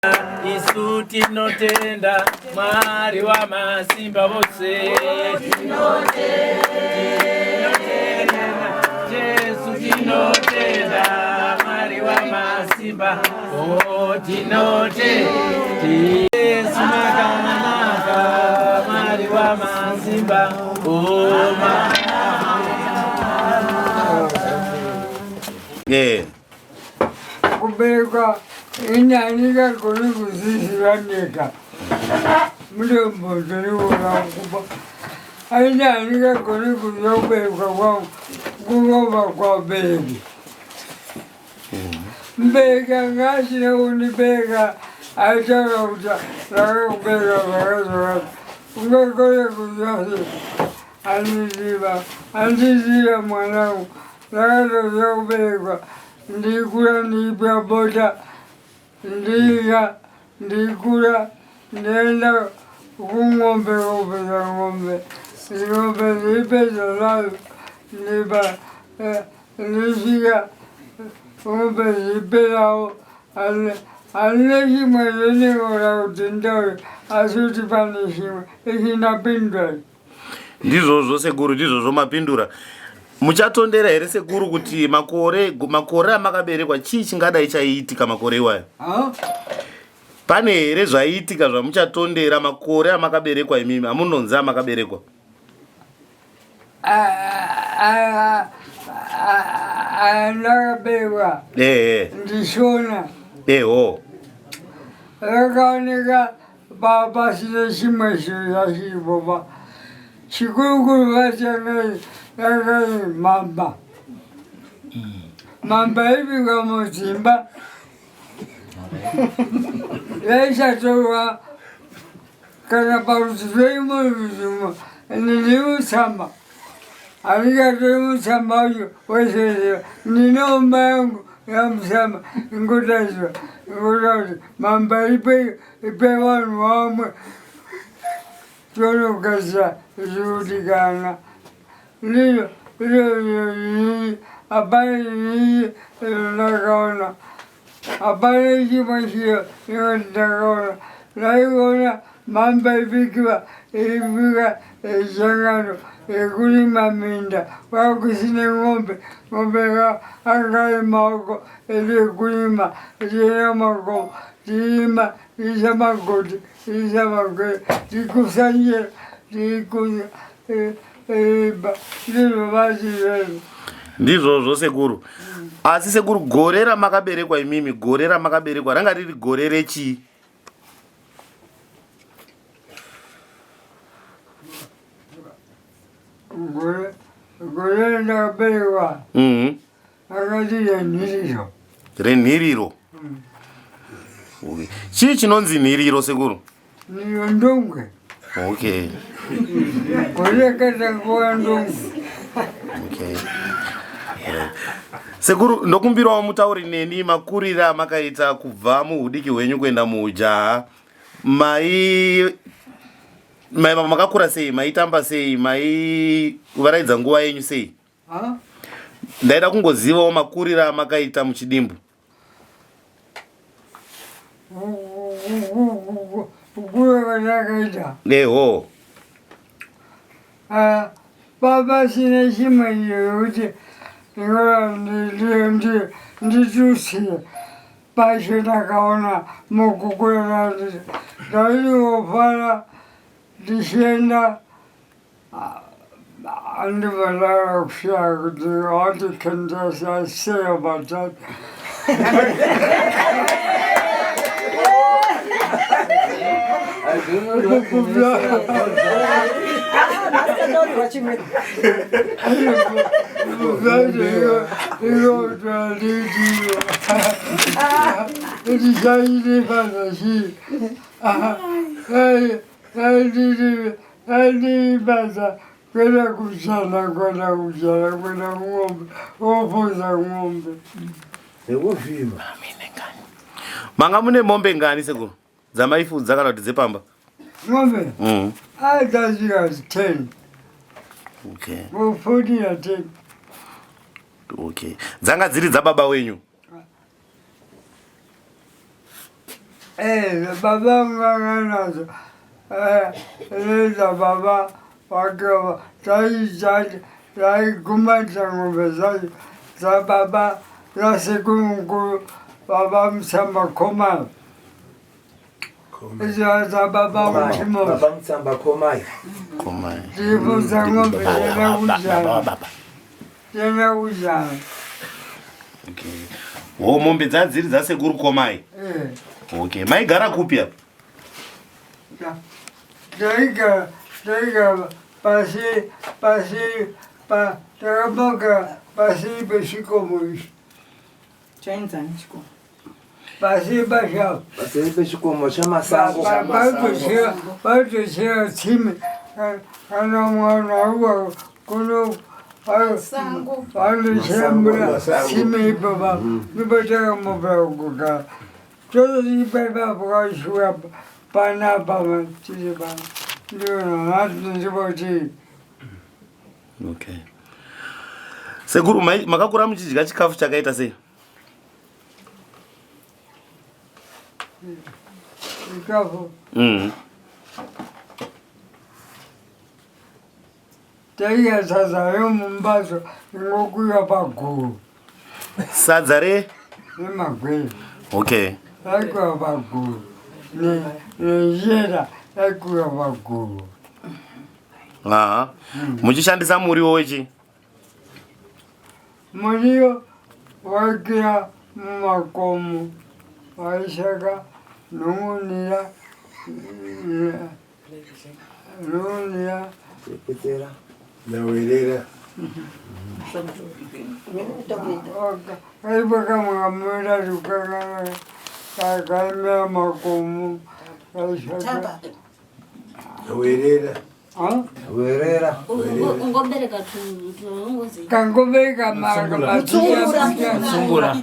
Isu tinotenda Mwari wamasimba vose. Tinotenda Jesu, tinotenda Mwari wamasimba. Oh, tinotenda Jesu makanaka Mwari wamasimba. Oh, ma Yeah. Kuberekwa ini handingagoni kuzviziva ndega mudombotoriona kuba aini handingagoni kuziva kuberekwa kwangu kurova kwabereki mubereki anga asina kundibereka aitaura kuti ndakakubereka zvakazvakati ungagone kuziva sei andiziva andiziva mwanangu ndakatoziva kuberekwa Ndikura ndipwa bota ndika ndikura ndienda kung'ombe kopedza ng'ombe ng'ombe ndipedza nayo ndipa ndisvika ng'ombe ndiperawo handine chimwe zvendingoda kuti nditaure asi kuti pane chimwe ichi ndapindura Ndizvozvo sekuru, ndizvozvo mapindura. Muchatondera here sekuru kuti makore makore amakaberekwa chii chingadai chaiitika makore iwayo? Pane here zvaiitika zvamuchatondera makore amakaberekwa imimi amunonzi amakaberekwa? Andakaberekwa Ehe. ndishona Eho. rakaoneka Pasina chimwe chinhu chachiripo pa chikurukuru vachanga yakai mamba mamba ibikwa mudzimba yaisatorwa kana parudzi rweimwe rudzi ndirimutsamba handingatori mutsamba wacho wese ndine omba yangu yamusamba ingotaziva ingotaura kuti mamba ipe Ipe vanhu vamwe tonogadzira zvirikudikana ndizvo izvozvo hapana zvizhinji zvandakaona hapana chimwe chiro inoti ndakaona ndaiona mhamba ibikiwa ibika echangano yekurima minda kwakusine ng'ombe ng'ombe anga ari maoko edu ekurima tichienda makomo Tirima tiisa magoti tiisa magwere tikusanjera tikuza iba ndizvo basi izvozvo. Ndizvozvo sekuru. Asi sekuru gore ramakaberekwa imimi gore ramakaberekwa ranga riri gore rechii? Gore gore randakaberekwa Akati renhiriro. Renhiriro. Okay. Chii chinonzi nhiriro sekuru? Nhiriro ndongwe. Okay. Gore yakatanga ndongwe. Okay. Right. Sekuru ndokumbirawo mutauri neni makurira amakaita kubva muhudiki hwenyu kuenda muujaha. Mai mai makakura sei? Maitamba sei? Mai varaidza nguva yenyu sei? Ndaida kungozivawo makurira amakaita muchidimbu. Kukura kwandakaita. Eho. Ah, baba sine chimwe chekuti nditutsire pacho ndakaona mukukura ndaingofara ndichienda Andibva kushaya kuti what can just I say about that? I don't know what can you say about that. Andibasa kwenda kushanda kwenda kushanda kwenda ng'ombe wofuza ng'ombe nekuvhima. Manga mune mombe ngani sekuru dzamaifudza kana kuti dzepamba? Ng'ombe adzasvika 10. Okay. 14 na 10. Okay. Dzanga dziri dzababa wenyu? Eh, baba vangu vanga nadzo. Eh, reza baba wake taigumanisa ng'ombe dzacho dzababa dzasekuru mukuru baba Mutsamba Komai. Idzo dzababa Muchimosi. Baba Mutsamba Komai. Komai. Dziripodza ng'ombe dzena kujana. Baba. Dzena kujana. Okay. Ho mombe dzadziri dzasekuru Komai. Eh. Okay. Maigara kupi apa? Taigara taigara pasi pasi pa takapaka pasi pechikomo ichi. Chainzani chikomo? Pasi pashapo. Pasi pechikomo chamasango. Paitochera paitochera tsime kana mwana auwa kuno vanochera mvura tsime ipapa ndopatakambobva kugara. Tozoti ipapo pakashuka panapa tiri pano ndiyo nhasi ndipoti. Okay. Sekuru makakura muchidya chikafu chakaita sei? Chikafu. Taidya sadza remumbatso ringokuyiwa paguru. Sadza re? Remagwere. Okay. Raikuyiwa paguru. Nenjera raikuyiwa paguru. Aha. Muchishandisa muriwo wechi? Muriwo waikira mumakomo waishaka nhungunira nhungunira Chepetera. Nawerera. Kaipa kamwe kamera kaimera makomo kaishaka Werera. Werera. Ungobereka tungozi. Kangobereka Mutsungura.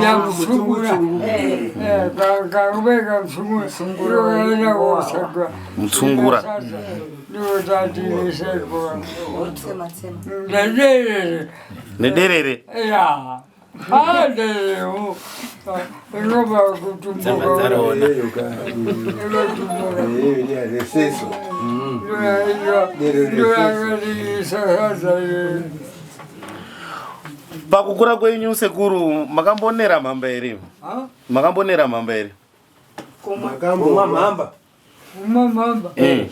Ya mutsungura. Eh, kangobereka mutsungura. Mutsungura. Mutsungura. Nederere. Nederere. Ya. Ah, derere. Inobva kutumbuka. Inotumbuka. Receso. Pakukura kwenyu sekuru makambonera mhamba here? Makambonera mhamba here? Kumwa mhamba. Kumwa mhamba. Eh.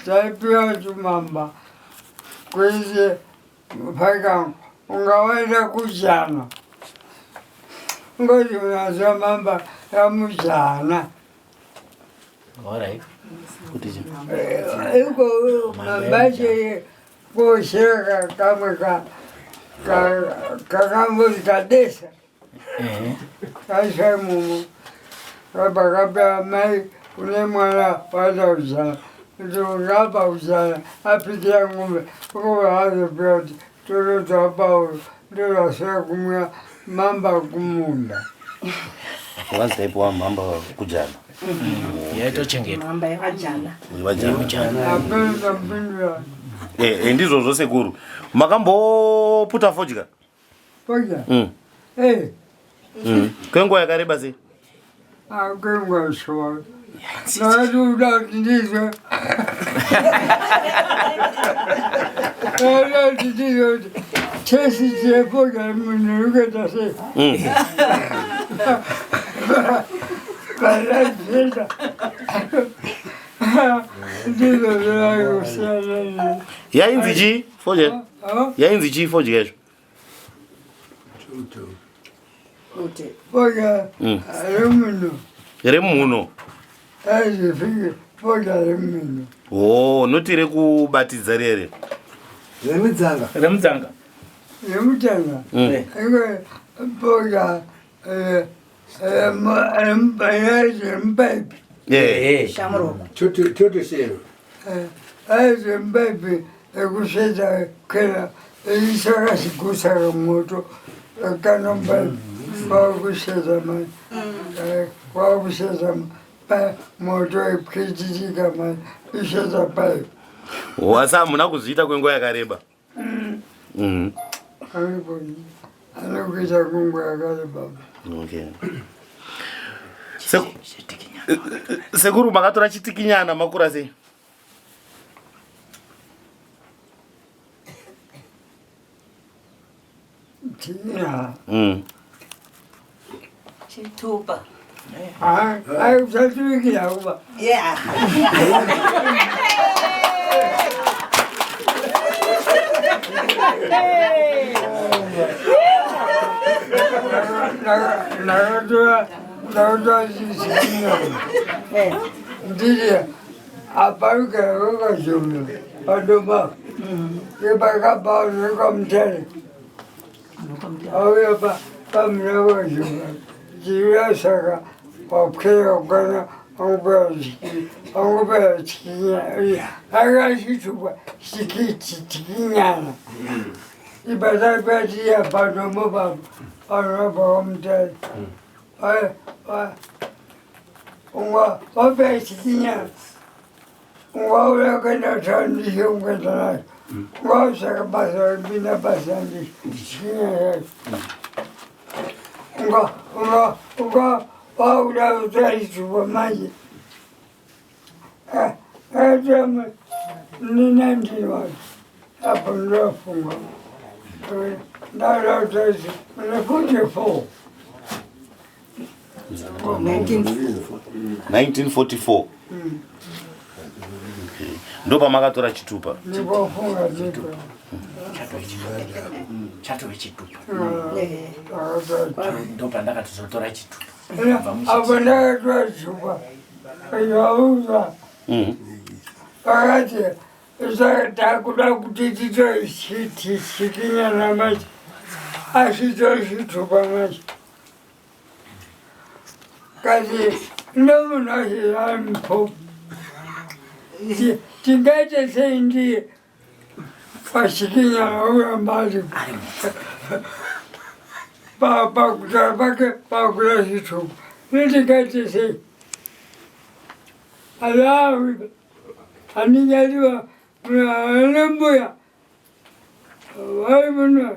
Taipiwa tumamba kwese paka ungawaita kujana ngoti unaziva mamba yamujana. Alright. Kuti chi? Iko mamba kosheka kamwe ka kakamboti kadesa kaiswa imomo kabva kape mai une mwana waita kujana kuti ungapa kujana apikira ng'ombe ukobva azopiwa kuti torodza pauro ndorasira kumwa mamba kumunda. Vanzi taipiwa mhamba kujana. Yaitochengetwa. Mhamba yevajana. Yevajana. Hapana ndapindura. Eh, eh, ndizvozvo sekuru. Makamboputa fodya? Fodya? Eh. Kwenguva yakareba sei? Ah, kwenguva shoma. Ndakati uda kuti ndizwe. Ndakati kuti ndizwe kuti chesi chefodya munhu uri kuita sei? Pandazviita. Ndizvo zvirakusiyana. Yainzi chii fodya? Yainzi chii fodya yacho? Fodya remunhu. Remunhu. Aizvifiki fodya remunhu. Oh, noti rekubatidza rere. Remudzanga. Remudzanga. Remudzanga. Ingwe fodya remupaipi. Eh. Shamuroko. Chotoshero. Aizvemupaipi ekusveta kwera isakasigusa kamoto kanomupaipi kwakusveta mai kwakusveta moto ipwititika mai isveta paipi. Asi hamuna kuzviita kwenguva yakareba. Anokuita kungu yakati baba. Okay. Sekuru makatora chitikinyana makura sei? Tikinyana. Chitupa. Ah, ai usativikira kuba. Yeah. Ndakatora ndakatora chitikinyana. Ndiri aparuka vakazhumba padoma. Ipakapa zvekamutare. Auya pamuna vakazhumba. Chiuya saka wapwera kwana angupera chikinyana. Akachitupa chikinyana. Ipatapatiya padombo papo panopa kamutare. Unga wapera chikinyana. Ungauya kuenda tandishe ungaenda nacho. Ungausaka basa pinda basa ndichikinyana. Unga unga unga wauda kutora manje. Akatama ni 19 wacho. Apo ndofunga. Ndauda kutora muna 44. 1944. Okay. Ndopamakatora chitupa. Ndikofunga ndipo. Chatove chitupa. Ndakatora Ndopandakatozotora chitupa. Apo ndakatora chitupa. Ikauza. Vakati takuda kuti titochikinyana manje asi tochitupa manje. Kati nomunhu achizampo tingaite sei ndiye pachikinyana uramba aripo pakutaura pake pakuda chitupa ndingaite sei alawi handingadiwa ana mbuya vari muno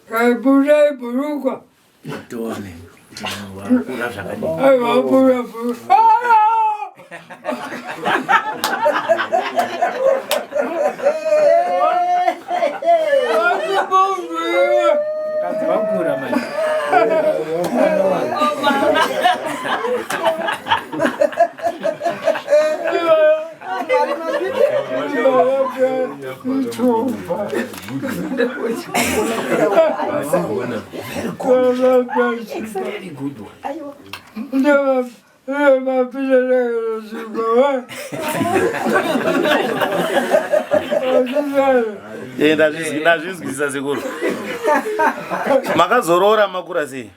kaibudai bhurukwa. Tione kuti wakura zvakadii. Aiwa buda bhurukwa. Mukadzi wakura manje. Very good one. Eh, ndazvizwisisa sekuru. Makazoroora makura sei?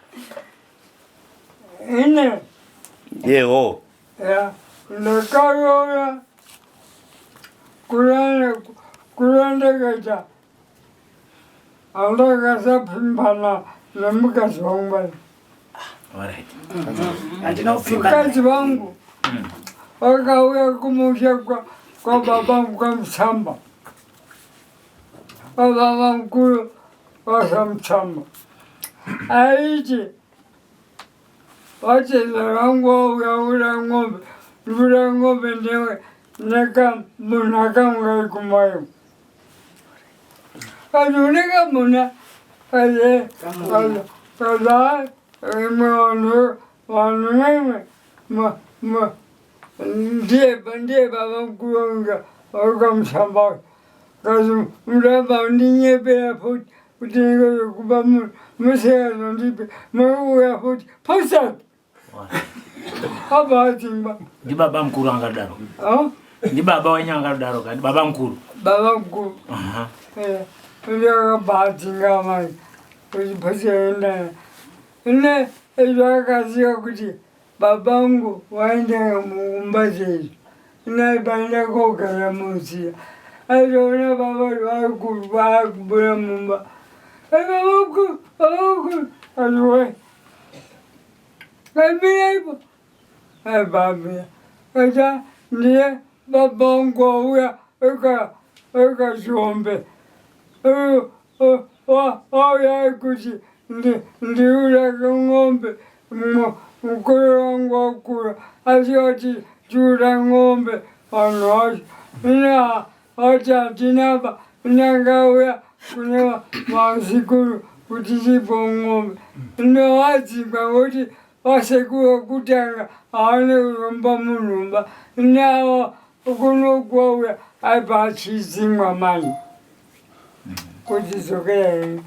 Ine Yeho. ya ndakaroora kurandakaita andakasapimbana nemukadzi wangu bai. Alright. Handina kupfimba. Mukadzi wangu wakauya kumusha kwababa kwaMutsamba. Baba mukuru wasaMutsamba. Aiti vatezvara vangu vauya ura ng'ombe ura ng'ombe newe neka munhu akamwe kumayo. Kati uneka munhu kaze kaza imwe vanhu vanhu vemwe ndiye ndiye baba mukuru wanga wakamusamba. Kazi muramba undinyepera futi kuti ndingozokupa munhu musikazondipe mauya futi posati abva adzimba. Ndibaba mukuru angadaro. Ndibaba wenyu angadaro kandi baba mukuru. Baba mukuru. Aha. Ndakabva adzinga mai kuti posaenda. Ine zvakaziva kuti baba vangu vaenda mumba dzedu. Ine kogara muziya. Aizoona baba vakubuda mumba. Ai baba mukuru, baba mukuru. Aziwe. Aimira ipo. Aibamira. Kaita ndiye baba vangu vauya eka eka chiombe. Wauya kuti ndiurake ng'ombe, mukuru wangu wakura asi wati tiura ng'ombe vanhu vacho ina vati hatinaba inangauya kune vasikuru kuti tipo ng'ombe inovadzingwa ngokuti vasekuru vekutanga havane kuromba munhumba inavo kunokwauya aibva achidzingwa manje kuti dzokera henyu.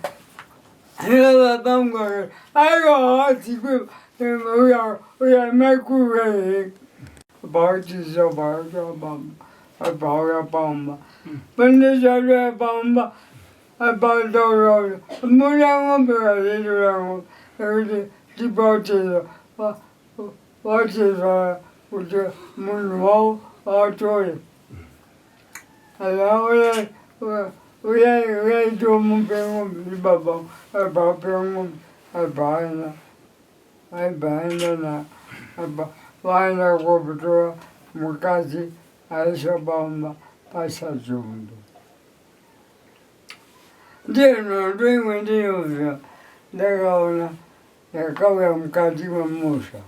Hino baba vangu vakati aiwa havadzingwe uya uya maikuru henyu. Bhautiza bhauta bamba abhauya pamba pane charuya pamba abhataura muna ng'ombe kazvitura ng'ombe ekuti tibhautiza vatizvara kuti munhu wavo atore uyai uyai tomupe ng'ombe ndibaba abhape ng'ombe abhaina aibhaenda na vaenda kotora mukadzi aiswa pamba pasadzombe ndiye nhondo imwe ndiyobva ndakaona Yakauya mukati memusha.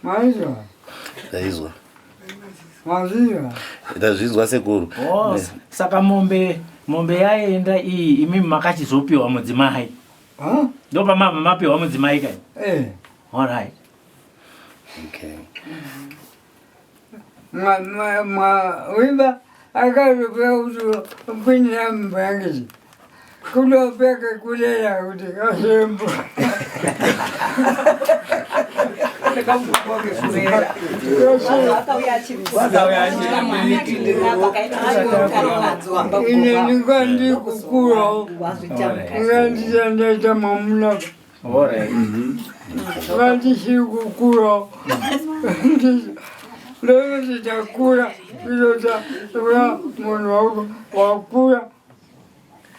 Maizwa? Ndaizwa. Mazviwa? Ndazvinzwa sekuru. Oh, saka mombe mombe yaenda iyi imi makachizopiwa mudzimai. Huh? Ndopamabva mapiwa mudzimai kai? Eh. All right. Okay. Mwa mwa mwa wimba akazopewa kuti kupindira mumba yange kunopeka kuleya kuti kasembo. Ine ndingandikukurawo ngandichandaita mwamuna Vandichiri kukura ndinoti takura ndinota uya munhu wako wakura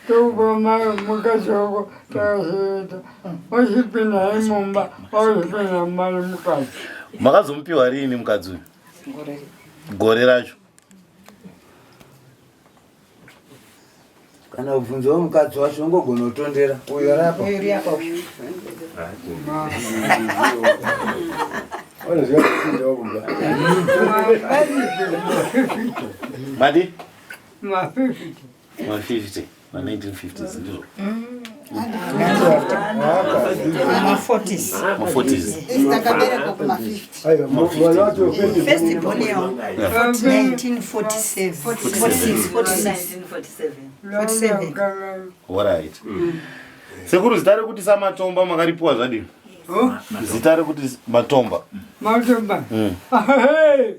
tokupa mukadzi wako takazviita wachipinda mumba wachipinda mumba nemukadzi. Makazomupiwa riini mukadzi uyu? Gore racho. Kana kubvunzawo mukadzi wacho ungogona kutondera uyo rapa. Uyo rapa uyo. Vanoziva kupindawo kumba. Madi? Ma 50. Ma 50. Ma 1950s ndizvo. Ma 40s. Ma 40s. Takaberekwa kuma 50. Aiwa, mwana wacho 50. First born yangu 1947. 46, 46. 47. Alright. Sekuru zita rekuti Samatomba makaripiwa zvadini? Zita rekuti Matomba. Matomba. Hey!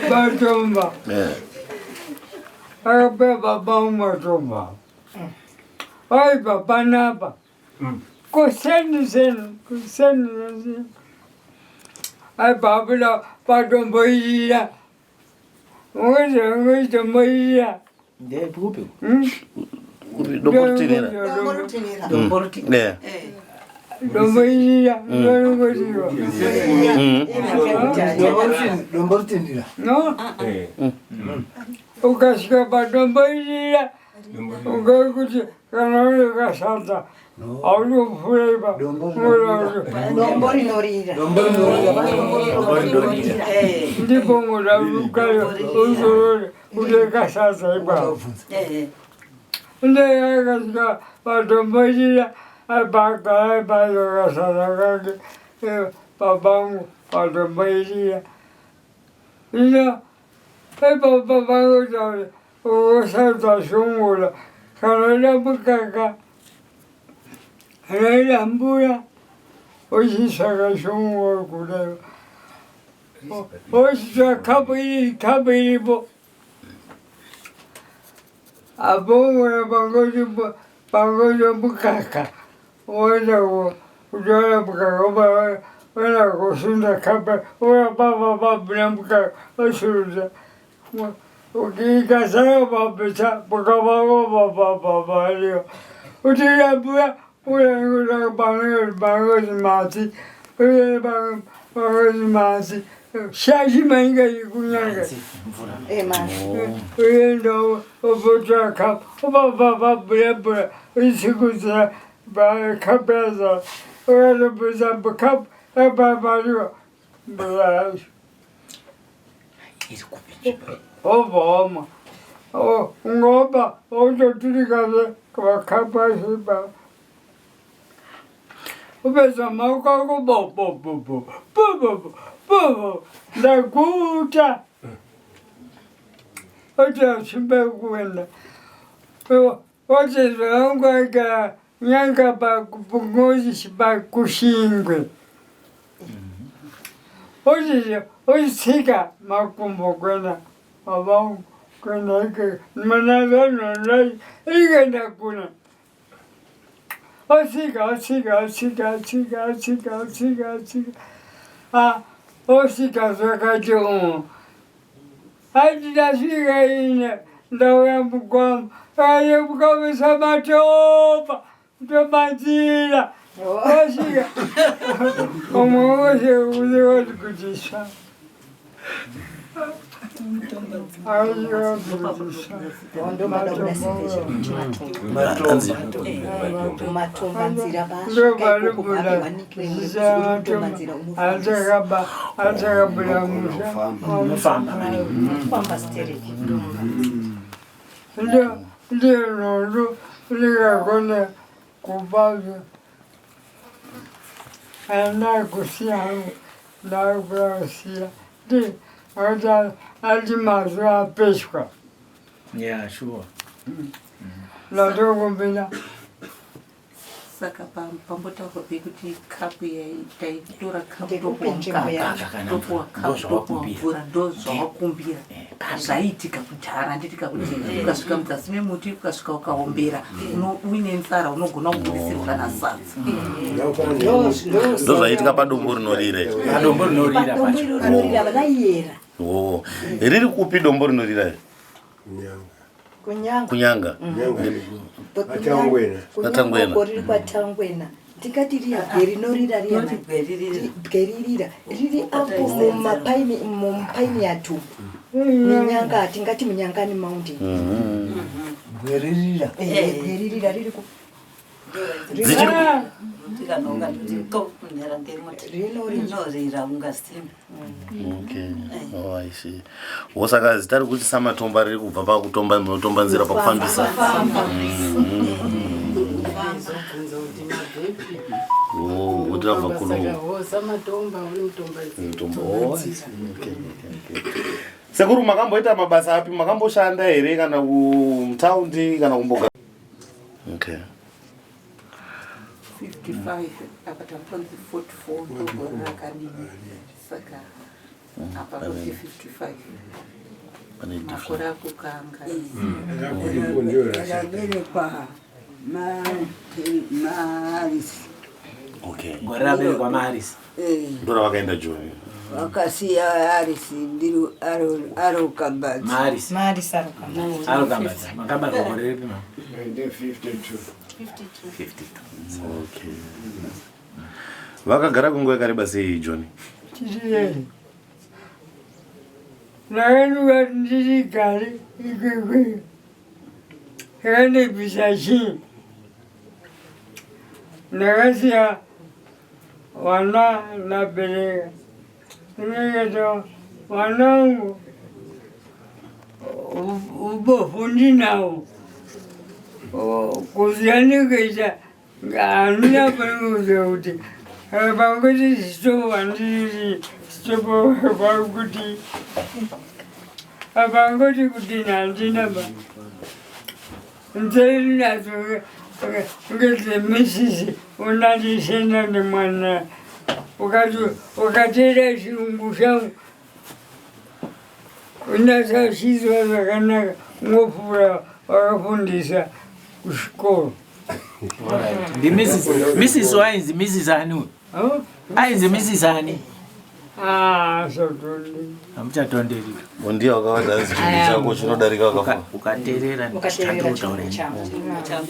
Matomba. Yeah. Akape baba matomba. Aibva panapa. Kuseni seni, kuseni seni. Aibva abuda patomboirira. Ungoitomboirira. Ndekupi? Dombo rutinhira. Dombo rutinhira. Dombo rutinhira. Yeah. Domboirira, ndongotirwa. Dombo rutinhira. No? Ukasvika padomboirira, ungakuti kana uri kasadza haudi kupfuura ipa. Dombo rinorira. Dombo rinorira. Dombo rinorira. Eh, Ndipo ngoda ukayo uzorore udye kasadza ipapo. eh. Ndakasvika padomboirira, aibva agara kasadza kake babangu padomboirira. Ino ipapo pangotaura usadza shungura kana uida mukaka kana uida mbuya uchitsvaka shungura kudai uchitsvaka kapu iri kapu iripo apo ungona pangoti pangoti mukaka woenda kutora mukaka woenda kusunda kapu woya papa pabuda mukaka wosurudza ukikasara papisa mukavako papapapariyo uchirambuya uya pangozi mati uye pangozi mati. Shashi mainga ikunyanga. Uenda obotora kapu obababa bura bura ichikudzira kapu yazara ukatobudisa kapu ababariwa mvura yacho. Obva wamwa ungoba wototurikazve kapu acho Upedza maoko ako bo bo bo bo bo bo bo bo ndaguta oti asimba kuenda oti zvangu aigara nyanga pakungozi pakushingwe oti ochitsika makumbo kuenda babangu kuenda ikeko mana vanhu ikaenda kuna Osvika, osvika, osvika, osvika, osvika, osvika, osvika. Ah, osvika zvakati umu. Ati ndasvika ine ndauya mukwama. Aye mukwamisa matopa, tomanzira. Osvika. Umwe wose uziva kuti sha. Ndinokubaza handina kusiya hangu ndakuda kusiya ndi akuti ati mazuva apeswa yeah sure ndatokumbira Saka pambotaurwa pekuti kapu taitora kapu Ndekupi topuwa nzvimbo mukaka yacho? topuwa kapu topuwa mvura ndozvawakumbira Eh, zvaiitika kudhara handitika kuti ukasvika mudzasi memuti ukasvika ukaombera uine nzara unogona kubudisirwa kana sadza Ndozvaiitika padombo rinorira iri. Padombo rinorira Padombo pacho. iro rinorira vaiyera. Oh. Riri kupi dombo rinorira iri? Kunyanga. Kunyanga. Kwatangwena. Kwatangwena. Kunyanga riri kwatangwena. Ndingati riya bwe rinorira riya Tinoti bweririra. bweririra riri apo mumapaini mupaini yatu minyanga tingati munyangani mountain. Bweririra. Eh, bweririra riri ku Dzichiri Tikanonga kuti kokunyara ngemuti rinorira unga simba. Okay. Oh, I see. Wo saka zita rekuti Samatomba riri kubva pakutomba munotomba nzira pakufambisa. Oh, kuti rabva kuno. Mutombo. Oh, I see. Okay, okay, okay. Sekuru makamboita mabasa api? Makamboshanda here kana kumutaundi kana kumboga? Okay. 55 apa tamutonzi 44 ndogore rakadini saka apa kuti 55 Pane makore akukanga Ndakaberekwa maarisi. Okay. Gore raberekwa maarisi. Ndora vakaenda Joni. Vakasiya arisi ndiri arukambadzi. Maarisi. Maarisi arukambadzi. Arukambadzi. Makabarwa gore ripi mama? 1952. 52. Okay. Vakagara kunguva yakareba sei Joni? Tiri ndakanuka ndiri gari ikwekwe yakandibvisa chii ndakasiya vana ndabereka ndinengeta vana vangu ubofu ndinawo kuziya ndikuita handina panikuziva kuti panguti stop handiri stop pakuti apangoti kuti handina ba nzeri nadzo ngedzemisisi unandisenda nemwana ukati ukateera chirungu changu unasachizwa zvakanaka ungopfuura wakafundisa kuchikoro. Ndi Mrs. Mrs. wainzi Mrs. ani uyu? Ainzi Mrs. ani? Ah, sotonderi. Hamuchatonderi. Ndiye wakavati hanzi chinhu chako chinodarika wakafa. Ukaterera Ukaterera ndichitaura chirungu changu.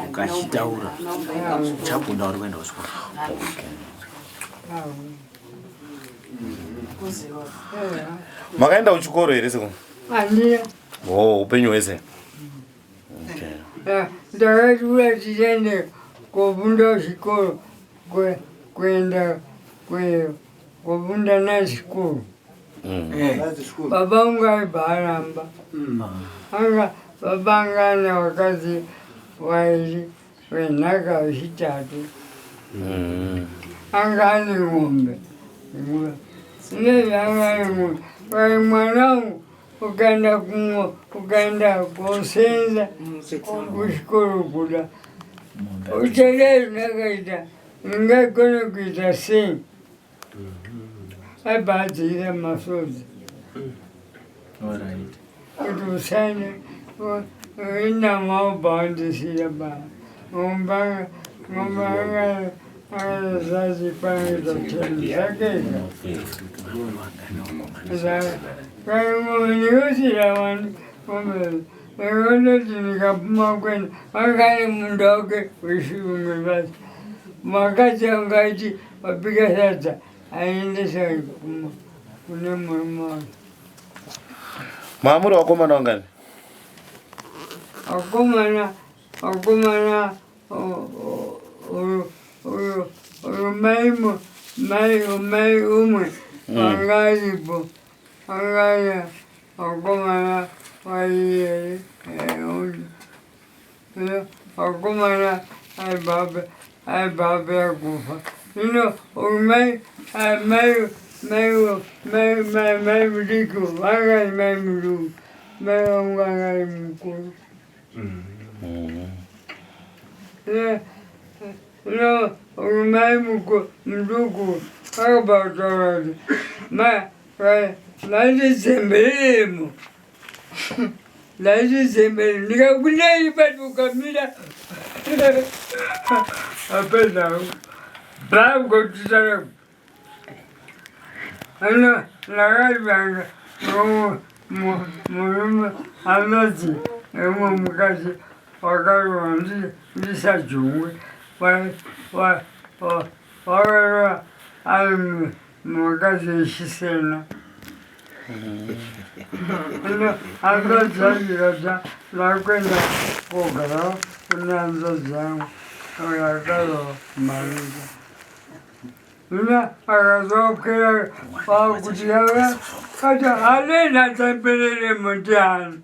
Ukachitaura chabuda uri kuenda kuchikoro. Makaenda kuchikoro here sekuru? Handina. Oh, upenyu hwese. Okay. Ndakati uya tiende kofunda chikoro, kuenda kofunda nasikuru. Baba vangu aibva aramba. Anga baba anga ane vakadzi vairi venhaka vechitatu. Anga ane ng'ombe. Nezve anga ane ng'ombe. Vai mwana wangu ukaenda kumwo ukaenda kosenza kuchikoro kuda. Uchadai zvakaita ndingagone kuita sei? Aibva adzira masodzi. Kuti usaende inama wobva wandisiya ba. Ngomba ngomba anga akazazipangidza chinhu zvake izvo. Ndikapuma kuenda anga munda wake wechirungu basi. Makadzi anga aiti wabika sadza aendesa kune murume wake. Mamuri vakomana vangani? Vakomana vakomana uyu mai mai mai umwe anga aripo anga ari vakomana vaiyeri vakomana aibva apera kufa. Zvino uyu mai mai mai mai mai mai mudiki vanga ari mai muduku, mai vangu anga ari mukuru. Zvino uyu mai muduku akabva kutaura kuti vandizemberemo ndaizizembere ndikakunei but ukamira apedza bhagotisaka ano ndakatanga murume anoti umwe mukadzi wakarova ndisajungwe wakarova ari mukadzi wechisena. Hanzvadzi yangu ikati ndakuenda kogara kune hanzvadzi yangu yakarova marinda. Zvino akazokwira kwakuti yava ati alena dzembereremo ndiani?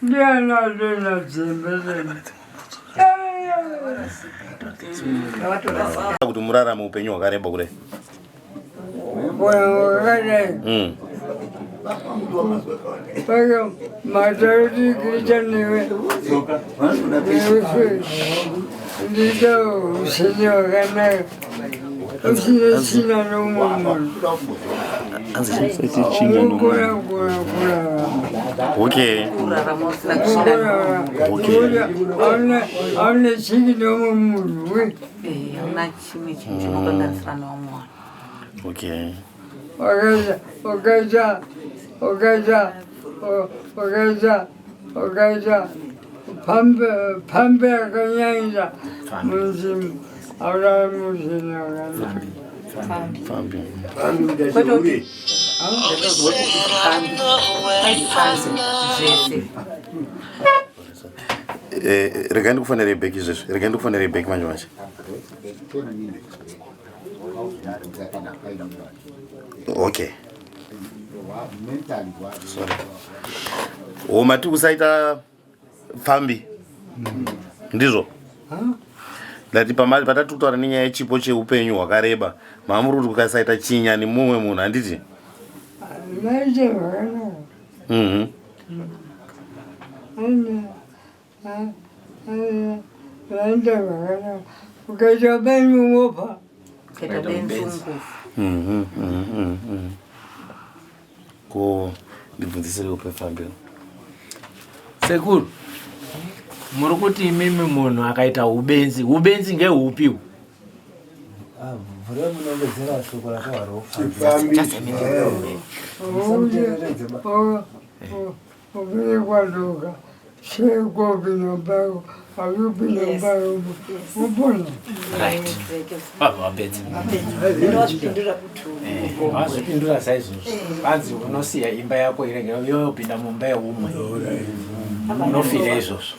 Ndiani alena dzembereremo? Kuti murarame upenyu hwakareba kudai. Paka matariti kuita newe ndiita usinye wakanaka usine tsvina noumwe munhu unogona kurarama. Okay. Okay. Hauna chiki noumwe munhu we. Hauna chimwe chinhu chinokanganisira nevamwe vanhu. Okay. Wakaita wakaita wakaita wakaita wakaita pambe pambe yakanyanyisa munzvimbo haurari muzvinhu wakanaka. Fambi. Kwete kuti ndakazwa kuti pambi pambi zvese. Regai ndikufonere back izvezvi. Regai ndikufonere back manje manje. Okay. Sorry. Oh, mati usaita pfambi. Ndizvo? Ndati pamari patati kutaura nenyaya yechipo cheupenyu hwakareba. Mamuri kuti ukasaita chinya nemumwe munhu handiti? Maita zvakanaka. Vaita zvakanaka. Ukaita benyu unofa. Ukaita benzi ungofa. Ko ndibvunzisire pefambi. Sekuru, muri kuti imimi munhu akaita ubenzi, ubenzi ngehupi? Mvura munongedzera shoko Chipfambi. Ukiri kwaduka. Cheko pinobako. Hazvipinda mumba yeumwe. Wopona. Right, vabva vapedza. Wazvipindura kuti Vazvipindura saizvozvo. Vanzi unosiya imba yako irege yoyopinda mumba yeumwe, unofira izvozvo.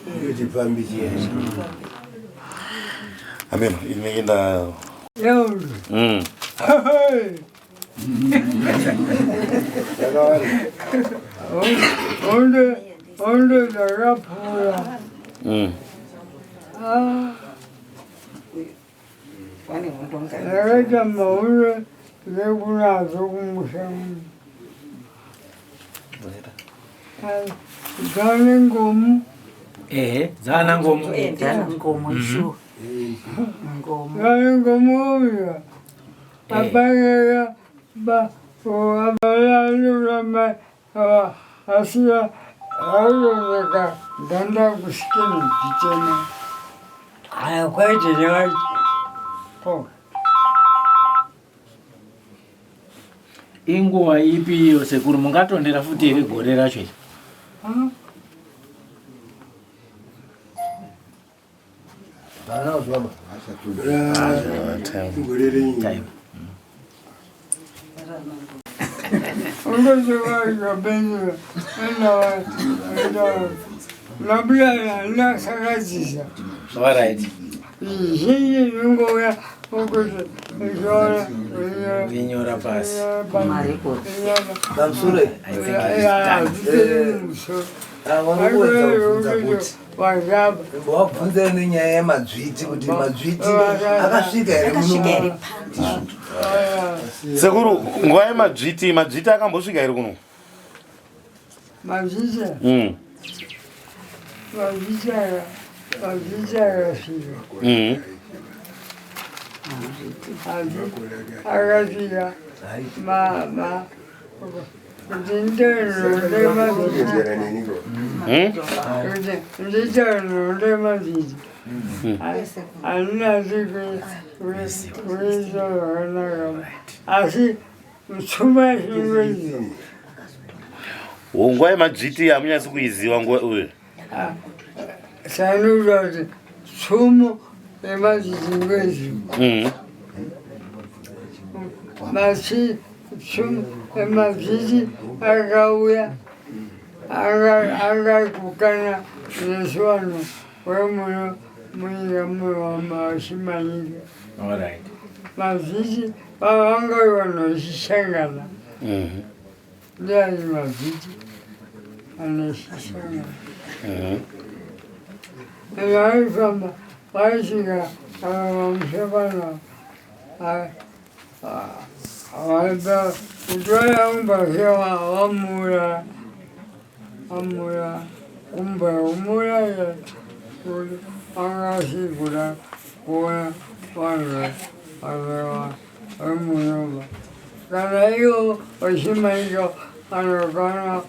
Amen, inenge nda Yauri. Hondo, hondo dzakapfuura. Ah, Wane hondo ngani? Ndakaita mahure nekunazo kumusha. Dzane ngomu. Ehe, dzaana ngomu. Dzana ngomo shuwa. Ngomo. Dzane ngomu uya. Apangeka ba abalalulama asiya auzozeka ganda kusikini chichena. Kwete newachi. Po. Inguva ipi iyo, sekuru? Mungatondera futi here gore racho iri? Huh? Time. Nabulala nasakadzisa. Alright. Zhinji zvinongouya ukuti zviona. Vinyora pasi. Marecords. Pamusoro. I think it's done. Vanokuedza kubvunza kuti Wazaba. wabvunza nenyaya yemadzviti kuti madzviti akasvika here Akasvika here? Muno? Sekuru, nguva yemadzviti, madzviti akambosvika here kuno? Mazviti. Mazviti aka, mazviti akasvika. Akasvika ma kuti ndinonde mazviti, kuti nditanonde mazviti handinasi kuita zvakanaka, asi tsuma chingwezi. Nguva yemadzviti hamunyatsi kuiziva nguva uyu? Sanokuta kuti tsumo yemadzviti ngwezi. Machi madzviti akauya angakukana nesu vanhu vemuno munyika mumashimanika. Alright. Madzviti vanga vanhu vachishangana. Ndiani madzviti anoshishangana? Vaifamba vaisvika pamusha pano, vaipa kutora umbasha, vamura vamura kumba umura kuti angasikuda kuona vanhu vemunyumba kana ivo vachimaika vanokana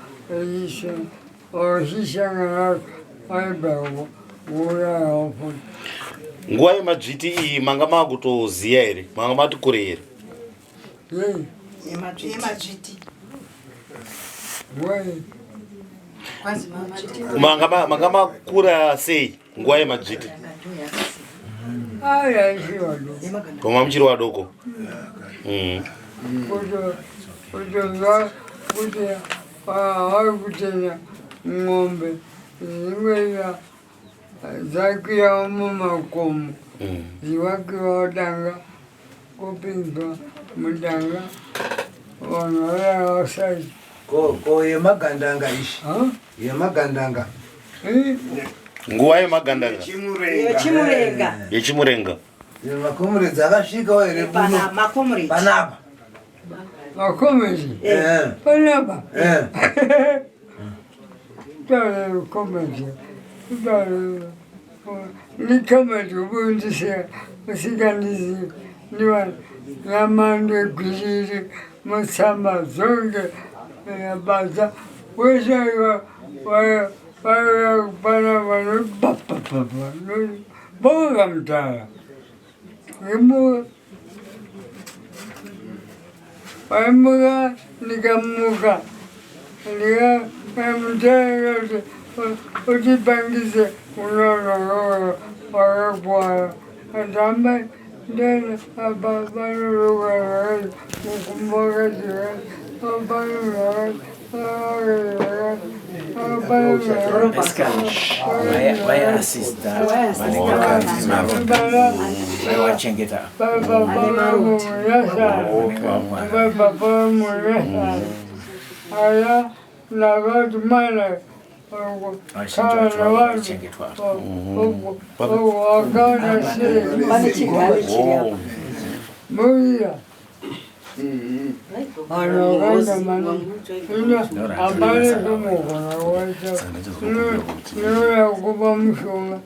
vachishangana, vaibva kuurayawo futi. Nguva yemadzviti iyi manga makutoziya here? Manga mati kure here? Yei? Yemadzviti. Wai? Kwanzi madzviti. Manga makura sei nguva yemadzviti? Aya, ichiwado. Koma muchiri wadoko. Kutozwa kuti vari kutenda ng'ombe dzimwe dzakwirawo mumakomo, dzivakwirawo danga, kupinzwa mudanga, vanhu vaya vasai. Ko yemagandanga ishi, yemagandanga? Nguva yemagandanga. Yechimurenga. Yechimurenga. Makomuredzi akasvikawo here kuno? Pana makomrades. Panapa. Makomedi. Panapa. Taure komedi, taure nikomedi ubundisira usingandizivi niwa nyamande gwiriri mutsamba zonge badza wese vaiuya panapa nopapapapa bonga mutara imuka vaimuka ndikamuka. Ndikamutenga kuti utipangise unononono wakakwara atamba ndena apa panoruka zvakati mukumbo wakati zvakati apano zvakati Basically, vaiasista vanenge vakanzi maronda vaiwachengeta. Vazhinji vacho vanga vaichengetwa. Pane chigare chiri apa. Muya vanhu vakaenda maningi ino hapana chimugona wacho inouya kupa mushonga.